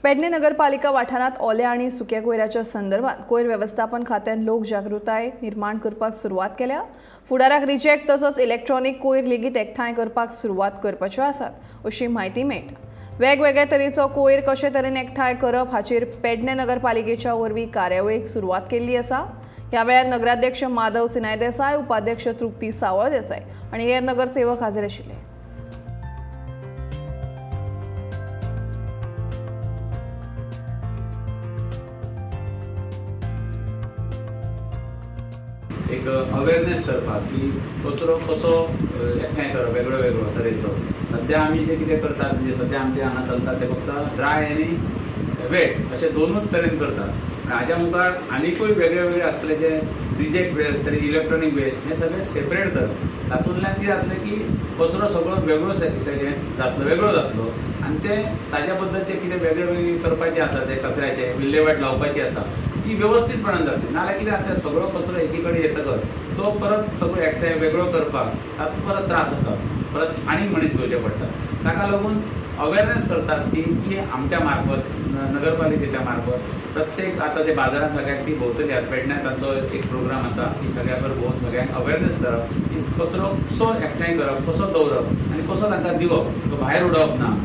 पेडणे नगरपालिका वाठारांत ओल्या आनी सुक्या कोयराच्या संदर्भात कोयर वेवस्थापन खात्यान लोकजागृताय निर्माण करपाक सुरवात केल्या. फुडाराक रिजेक्ट तसोच इलेक्ट्रॉनिक कोयर लेगीत एकठांय करपाक सुरवात करपाच्यो आसात अशी म्हायती मेळटा. वेगवेगळे तरेचो कोयर कशे तरेन एकठांय करप हाचेर पेडणे नगरपालिकेच्या वरवीं कार्यावळीक सुरवात केल्ली आसा. ह्या वेळार नगराध्यक्ष माधव सिनाय देसाय, उपाध्यक्ष तृप्ती सावळ देसाय आनी हेर नगरसेवक हाजीर आशिल्ले. एक अवेरनेस करपाक की कचरो कसो एकठांय करप वेगळो वेगळो तरेचो. सद्या आमी जे कितें करतात, म्हणजे सद्या आमचे हांगा चलता ते फक्त ड्राय आनी वेट अशे दोनूच तरेन करतात. पूण हाज्या मुखार आनिकूय वेगळे वेगळे आसतले, जे रिजेक्ट वेस्ट आसतले, इलेक्ट्रॉनीक वेस्ट, हे सगळे सेपरेट करप. तातूंतल्यान कितें जातलें की कचरो सगळो वेगळो जातलो, वेगळो जातलो आनी ते ताज्या बद्दल जे कितें वेगळे वेगळे करपाचे आसा, ते कचऱ्याचे विल्हेवाट लावपाची आसा ती वेवस्थीतपणान जातली. नाजाल्यार कितें जाता, सगळो कचरो एकी कडेन येतकच तो परत सगळो एकठांय वेगळो करपाक तातूंत परत त्रास आसा, परत आनीक मनीस घेवचे पडटा. ताका लागून अवेरनेस करतात ती की आमच्या मार्फत, नगरपालिकेच्या मार्फत प्रत्येक आतां ते बाजारांत सगळ्याक ती भोंवतली. आतां पेडण्यां तांचो एक प्रोग्राम आसा की सगळ्या भोंवन सगळ्यांक अवेरनेस करप की कचरो कसो एकठांय करप, कसो दवरप आनी कसो तांकां दिवप, तो भायर उडोवप ना.